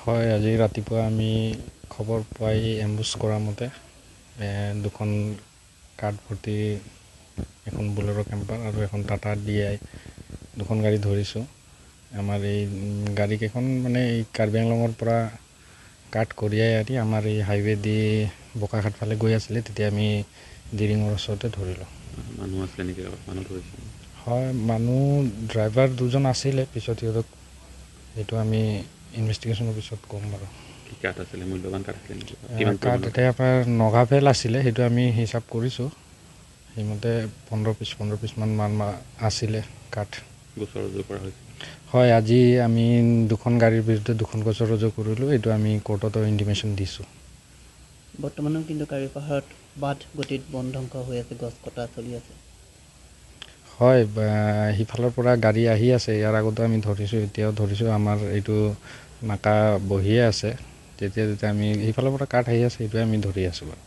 হয়, আজি ৰাতিপুৱা আমি খবৰ পাই এম্বুছ কৰা মতে দুখন কাঠ ভৰ্তি এখন বলেৰ' কেম্পাৰ আৰু এখন টাটা ডি আই দুখন গাড়ী ধৰিছোঁ। আমাৰ এই গাড়ীকেইখন মানে এই কাৰ্বি আংলঙৰ পৰা কাঠ কঢ়িয়াই আনি আমাৰ এই হাইৱে দি বোকাখাট ফালে গৈ আছিলে, তেতিয়া আমি দিৰিঙৰ ওচৰতে ধৰিলোঁ। মানুহ আছিলে নেকি লগত? মানুহ ধৰিছে? হয়, মানুহ ড্ৰাইভাৰ দুজন আছিলে, পিছত সিহঁতক সেইটো আমি ইনভেষ্টিগেশ্যনৰ পিছত ক'ম বাৰু। কি কাঠ আছিলে? মূল্যৱান কাঠ আছিলে নেকি? কিমান কাঠ পৰিমাণৰ? এতিয়া আপোনাৰ নগাভেল আছিলে, সেইটো আমি হিচাপ কৰিছোঁ, সেইমতে 15 পিচ 15 পিচমান মান আছিলে কাঠ। গোচৰ ৰুজু কৰা হৈছে? হয়, আজি আমি দুখন গাড়ীৰ বিৰুদ্ধে দুখন গোচৰ ৰুজু কৰিলোঁ, এইটো আমি কোৰ্টতো ইণ্টিমেশ্যন দিছোঁ। বৰ্তমানেও কিন্তু কাৰ্বি পাহাৰত বাট গতিত বন ধ্বংস হৈ আছে, গছ কটা চলি আছে। হয়, সিফালৰ পৰা গাড়ী আহি আছে, ইয়াৰ আগতো আমি ধৰিছোঁ, এতিয়াও ধৰিছোঁ। আমাৰ এইটো নাকা বহিয়ে আছে, যেতিয়া যেতিয়া আমি সিফালৰ পৰা কাঠ আহি আছে, সেইটোৱে আমি ধৰি আছোঁ বাৰু।